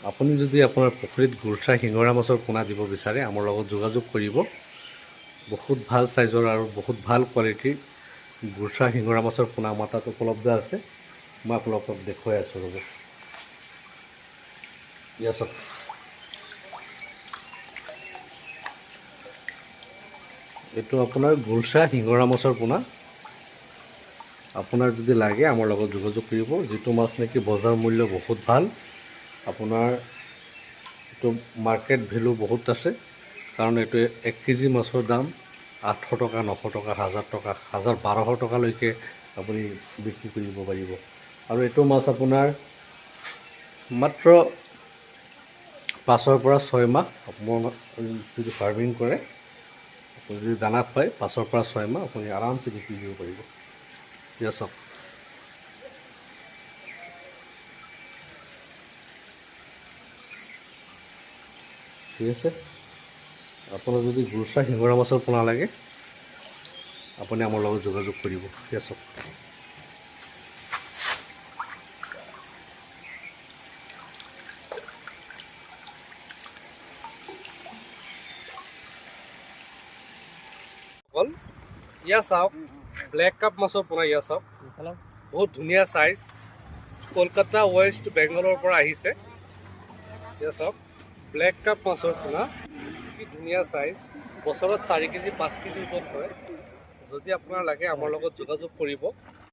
আপুনি যদি আপোনাৰ পুখুৰীত গুলচা শিঙৰা মাছৰ পোনা দিব বিচাৰে, আমাৰ লগত যোগাযোগ কৰিব। বহুত ভাল চাইজৰ আৰু বহুত ভাল কোৱালিটিৰ গুলচা শিঙৰা মাছৰ পোনা আমাৰ তাত উপলব্ধ আছে। মই আপোনালোকক দেখুৱাই আছোঁ, ৰ'ব। ইয়া চাওক, এইটো আপোনাৰ গুলচা শিঙৰা মাছৰ পোনা। আপোনাৰ যদি লাগে, আমাৰ লগত যোগাযোগ কৰিব। যিটো মাছ নেকি বজাৰ মূল্য বহুত ভাল, আপোনাৰ এইটো মাৰ্কেট ভেলু বহুত আছে, কাৰণ এইটো 1 কেজি মাছৰ দাম 800 টকা, 900 টকা, 1000 টকা, 1000 1200 টকালৈকে আপুনি বিক্ৰী কৰিব পাৰিব। আৰু এইটো মাছ আপোনাৰ মাত্ৰ 5ৰ পৰা 6 মাহ আপোনাৰ যদি ফাৰ্মিং কৰে, আপুনি যদি দানা খুৱায়, 5ৰ পৰা 6 মাহ আপুনি আৰামছে বিক্ৰী কৰিব পাৰিব। এয়া চাওক, ঠিক আছে। আপোনাৰ যদি গুলচা শিঙৰা মাছৰ পোনা লাগে, আপুনি আমাৰ লগত যোগাযোগ কৰিব। ঠিক আছে। ইয়া চাওক, ব্লেক কাপ মাছৰ পোনা। ইয়া চাওক, বহুত ধুনীয়া চাইজ। কলকাতা, ৱেষ্ট বেংগলৰ পৰা আহিছে। ইয়া চাওক, ব্লেক কাপ মাছৰ পোনা, কি ধুনীয়া চাইজ। বছৰত 4 কেজি, 5 কেজি ওজন হয়। যদি আপোনাৰ লাগে, আমাৰ লগত যোগাযোগ কৰিব।